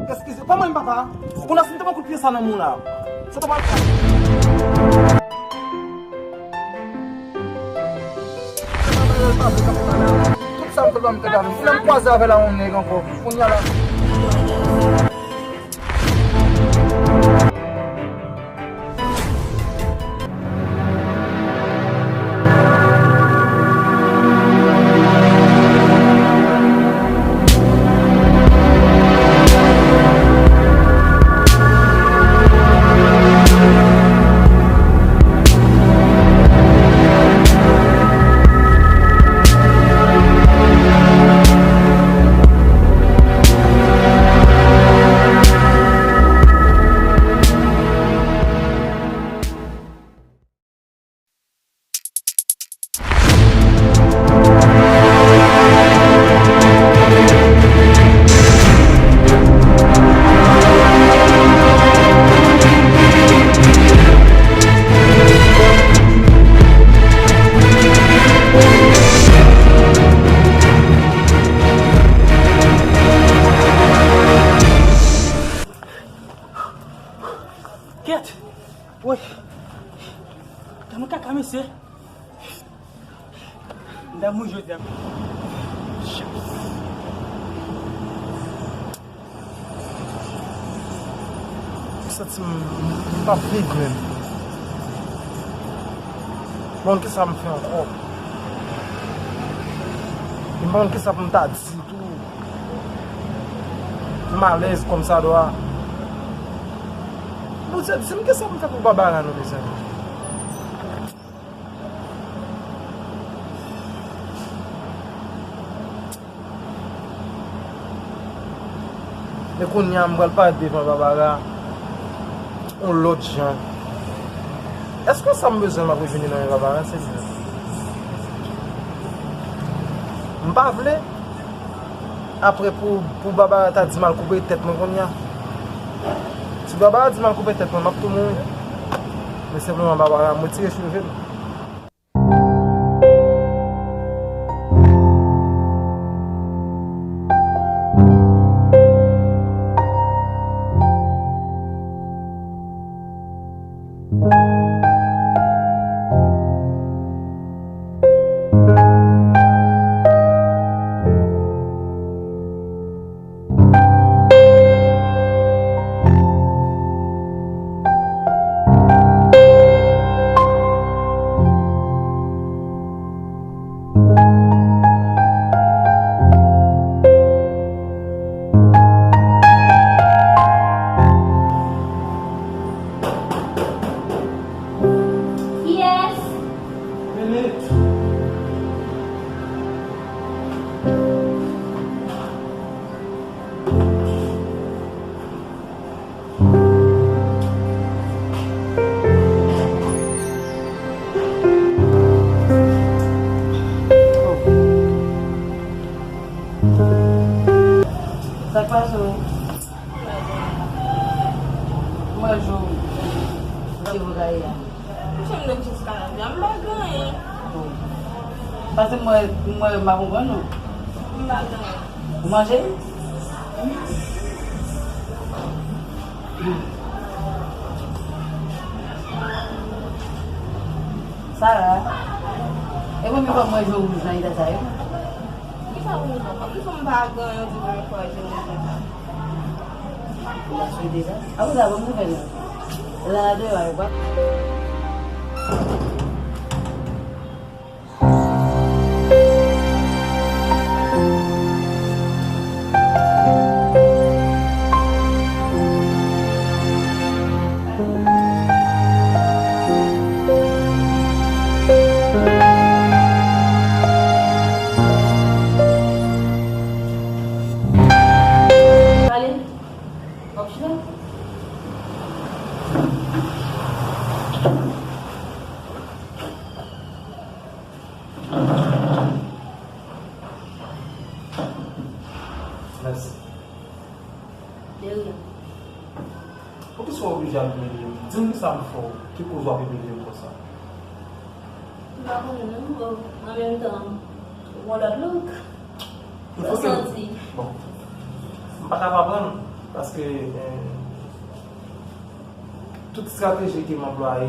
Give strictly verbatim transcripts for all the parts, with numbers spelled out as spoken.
Eskize, pa manyen papa. Ou konn si m te pran kout pye sa nan men w la. Sa t ap pral fè. Tout sa m fè l pa m tande avè l. Lè m kwaze avè l a yon nèg ankò. Kounye a la. Kèt! Woy! Gade yon kaka, mesye! M ta mouri jodi a. M santi m, m p ap viv menm. Bon, kisa m fè ankò? M pa konn kisa pou m ta di tou. M alèz kòmsadwa. Bondye, di m kisa pou m fè pou Babara non, mezanmi. Men kounye a, m pral parèt devan Babara yon lòt jan. Èske sa m bezwen m ap revini nan men Babara, Senyè? M pa vle. Apre pou, pou Babara ta di m al koupe tèt mwen kounye a. Si Babara di m al koupe tèt mwen, m ap tou mouri. Men senpleman Babara, m retire cheve m. Kiyès? Minit. Sa k pase w? Mwen jou. Mwen jou. Mwen jou. Mwen pa gen anyen. Pase m wè, m wè, m pa konprann non. M pa gen anyen. Ou manje? Sara, e mwen menm fò m manje wouj nan eta sa yo. Kisa wouj nan kò m? M pa gen anyen, di mwen fò je wouj nan kò m. Ou pa sou deja? Apre sa, ban m nouvèl la. Lè la deyò a, yo pa. Pale. W ap chita? Mèsi. De rien. Poukisa w oblije ap imilye m? Di m kisa m fè w ki koz w ap imilye m konsa? M pa konnen non, bro. An menm tan, ou gon lòt look. Ou santi. Bon. M pa ka pa pran. Paske, eh, tout estrateji ke m anplwaye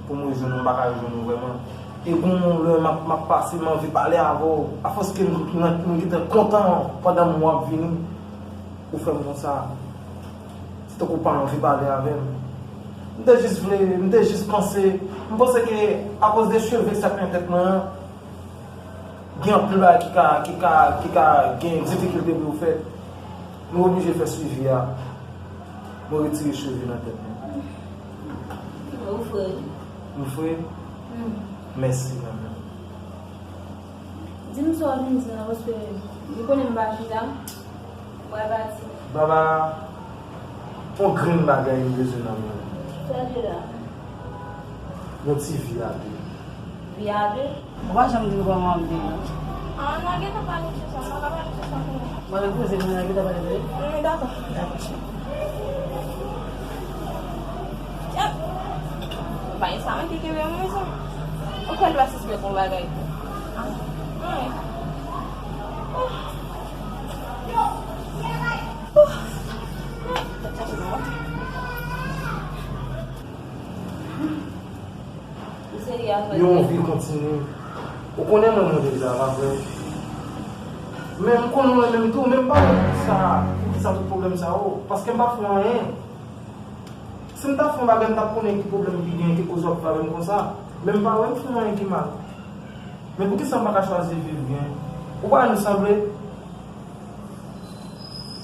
pou m rejwenn ou, m pa ka rejwenn ou vrèman. E gon lè m ap, m ap pase, m anvi pale avè w. Afòs ke m, m, m gentan kontan pandan mwa ap vini, ou fè m konsa. Se tankou w pa anvi pale avè m. M te jis vle, m te jis panse, m panse ke akoz de cheve sa k nan tèt mwen an, gen anpil bagay ki ka, ki ka, ki ka gen difikilte pou yo fèt. Nou oblije fè swivi a. Mwen retire cheve nan tèt mwen. Ou fre. M fre? Hmm. Mèsi, manman. Di m sa w vin di la, paske m konnen m pa chita. Mwen pati. Baba, yon grenn bagay m bezwen nan men w. Sa de la? Yon ti vi a de. Vi a de? Ou pa janm di m kòman w ap viv la. Ah, n a gentan pale sou sa, n a ka pale sou sa pou mwen. Mwen repoze m, n a gentan pale de. Wi, dakò. Dakò, cheri. Yap. Bay sa mwen ki kenbe mwen, mezanmi. Ou kwè l pa sispèk yon bagay tou? Wi. Yon vi kontinye. Ou konnen mwen, mwen deja, pa vre? Men m konnen mwen menm tou, men m pa wè poukisa, poukisa tout pwoblèm sa yo. Paske m pa fè anyen. Si m ta fè yon bagay, m t ap konnen ki pwoblèm ki gen, ki koz w ap frape m konsa. Men m pa wè m fè yon anyen ki mal. Men poukisa m pa ka chwazi viv byen? Ou pa wè nou sanble?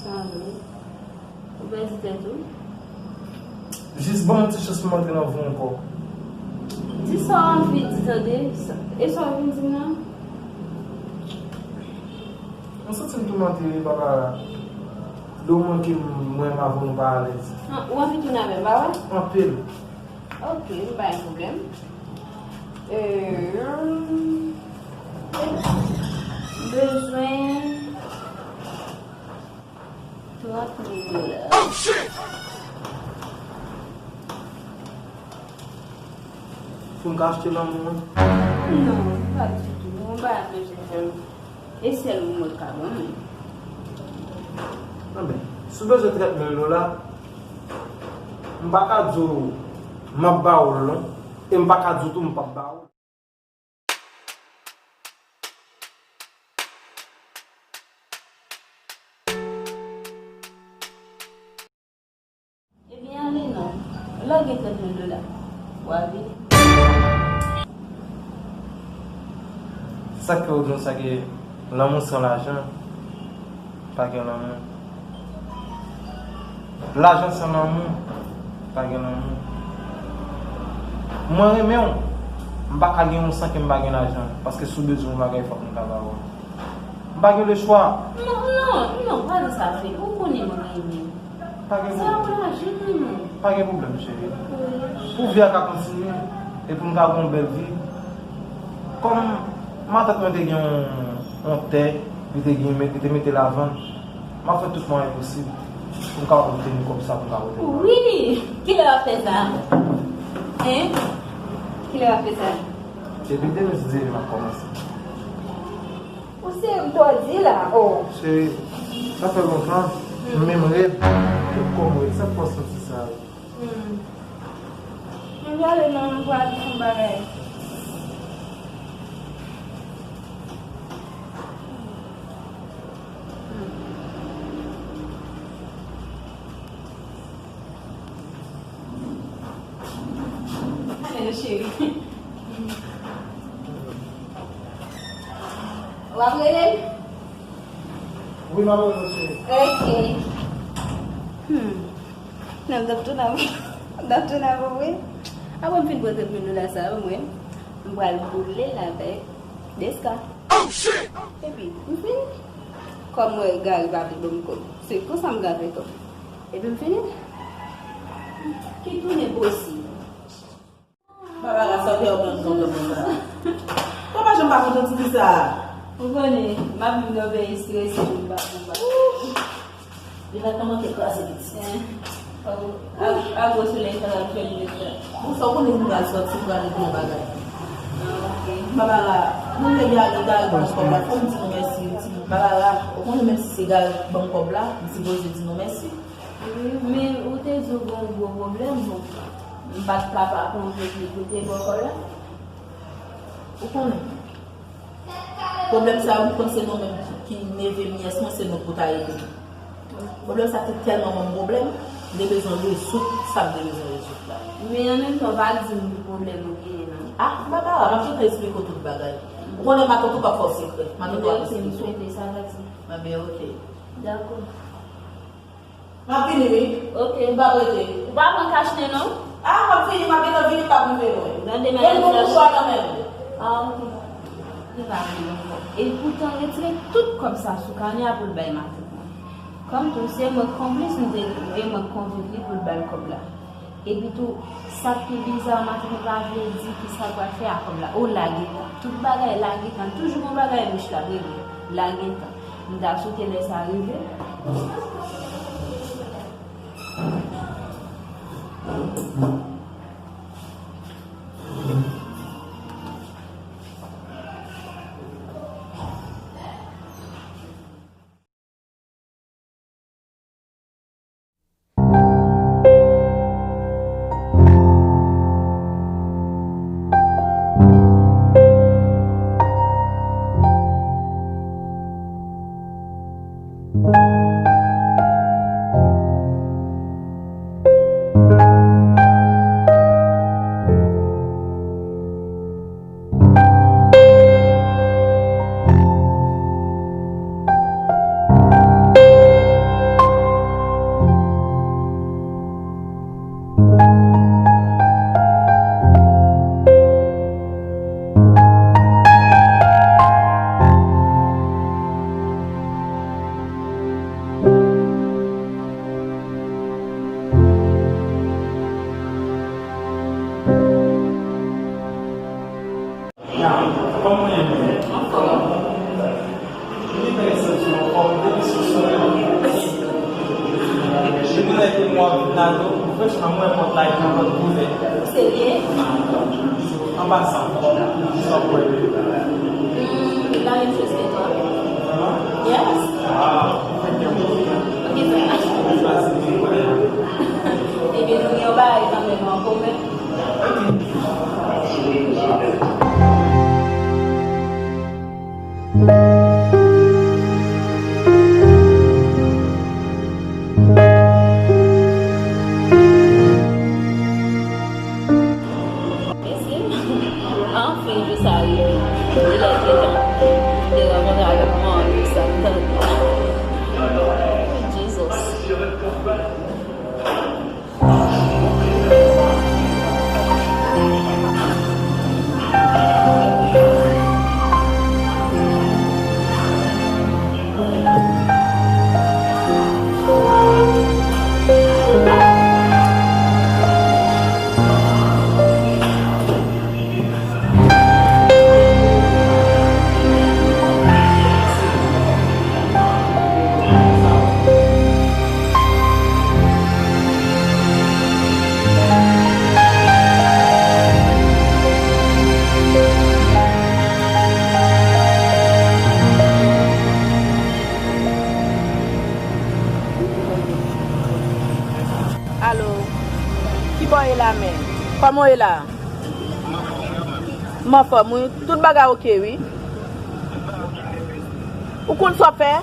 Sanble? Ou pèdi tèt ou? Jis ban m yon ti chans pou m antre nan vi w ankò. Di sa w anvi di, tande. Sa, e sa w vin di m nan? M santi m toumante wi, Babara. Lè w manke m, mwen m avè w nou pa alèz. Ah, ou anvi tounen avè m, pa vre? Anpil. Ok, m pa gen pwoblèm. Euh, bezwen trant mil dola. Pou m ka achte lanmou an? Non, pa ditou. Yon bagay mwen jwenn. E sèl ou mwen ka ban mwen. Anben, si w bezwen trant mil dola, m pa ka di w m ap ba w l non, e m pa ka di w tou m p ap ba w l. Ebyen, ale non. Lè w gen trant mil dola, w a vini. Sa k fè w di w sa ke lanmou san lajan, pa gen lanmou. Lajan san lanmou, pa gen lanmou. Mwen renmen w, m pa ka gen w san ke m pa gen lajan, paske si w bezwen yon bagay, fòk m ka ba w. M pa gen lechwa. Non, non, non, pa di sa, Fred. Ou konnen mwen renmen w. Pa gen pwoblèm. Se yon lajan, non. Pa gen pwoblèm, cheri. Wi. Pou vi a ka kontinye, e pou n ka gen yon bèl vi. Kòm matant mwen te gen yon, yon tè, li te gen, li te mete l a vann, m ap fè tout mwayen posib pou m ka obteni kòb sa, pou m ka pote l. Wi! Kilè w ap fè sa? Hein? Kilè w ap fè sa? Depi demen, si Dye vle, m ap kòmanse. Ou se m tòdi la, oh. Cheri, sa fè lontan, m menm rèd, tout kò m rèd, sa k fè w santi sa yo? Hmm. M prale non, m prale fè yon bagay. Ale, cheri. W ap rele l? Wi, m ap rele l, cheri. Ok. Hmm. Nan m t ap tounen avè w. M t ap tounen avè w, wi. Apre m fin pran trant mil dola sa yo, mwen, m pral boule l avèk Deska. Epi, m fini. Kòm mwen Gary pa vle ban m kòb, se konsa m ka fè kòb. Epi m fini. Ki tounen posib. Babara, sa fè w pran tan konsa? Ou pa janm pa kontan ti fi sa a. Ou konnen, m ap viv nan peyi strese, m pa, m pa. Li pa ka manke kraze pitit. Eh, a, a gwo solèy sa l ap fè m deja. Bon, sa w konnen m pral sòti, m pral regle yon bagay. Ah, ok. Babara, nou lè Gary, Gary ban m kòb la, fò m di nou mèsi, wi, ti. Babara, ou konnen menm si se Gary ban m kòb la, m sipoze di nou mèsi. Wi, men ou te di w gen yon gwo pwoblèm, bon, m pa t ka pa konvenk li pou te bò kò la. Ou konnen, pwoblèm sa yo, m panse nou menm ki, ki neve myès mwen, se nou pou ta regle. Pwoblèm sa te tèlman ban m pwoblèm, m te bezwen rezoud sa m te bezwen rezoud la. Men an menm tan, w pa di m ki pwoblèm ou genyen, non. Ah, Barbara, m ap gentan esplike w tout bagay. Ou konnen matant ou p ap fè w sekrè. Matant ou ap esplike w. Ebyen, ok, m swete sa, Tati. Ebyen, ok. Dakò. M ap vini, wi. Ok. M p ap rete. Ou pa pran kach nen, non? Ah, m ap vini, m ap gentan vini, m p ap rive lwen. Gade, men m gon mouchwa nan men m. Ah, ok. Li pa vini ankò. E poutan, retire tout kòb sa sou kanè a pou l bay matant mwen. Kòm tou, se mwen k konplis, m te, e mwen k konvenk li pou l ba l kòb la. Epi tou, sa k pi biza, matant mwen pa vle di ki sa l pral fè ak kòb la. O, la gentan. Tout bagay la gentan. Toujou gon bagay louch k ap regle. La gentan. M ta swete lè sa rive. Kòman w ye menm? Anfòm. Li bèl santi w anfòm, depi sou sonnen. Depi lè ke mwen ap vin la, nou, franchman, mwen kontan ak yon lòt koulè. Ou serye? An pasan, sa w kwè? Hmm, la menm chose que toi. Vraiment? Yes. Ah, ou fè kè m kontan. Ok, sa mache. Sa se inkroyab. Ebyen, nou gen yon bagay kanmenm an komen. Mèsi. Anfen, jou sa rive. Li lè ki tan. Li rankontre avèk manman, sa m tande. Jesus. Alo, kibò w ye la menm? Kòman w ye la? M anfòm, wi. Tout bagay oke, wi. Ou konn sa w ap fè?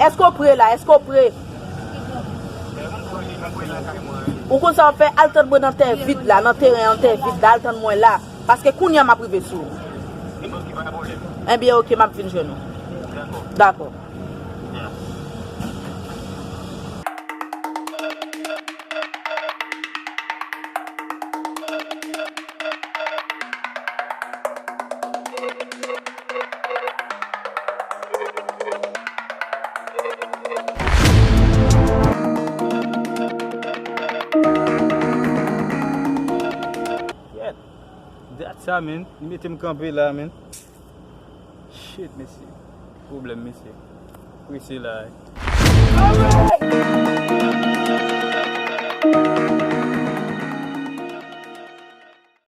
Èske w pre la? Èske w pre? Ou konn sa w ap fè? Al tann mwen nan tè vid la, nan teren an, tè vid la, al tann mwen la. Paske kounye a m ap rive sou ou. Ebyen, oke, m ap vin jwenn ou. Dakò. Kèt. Dat sa, man. Li mete m kanpe la, man. Shit, mesye. Pwoblèm, mesye. Prese la, wi.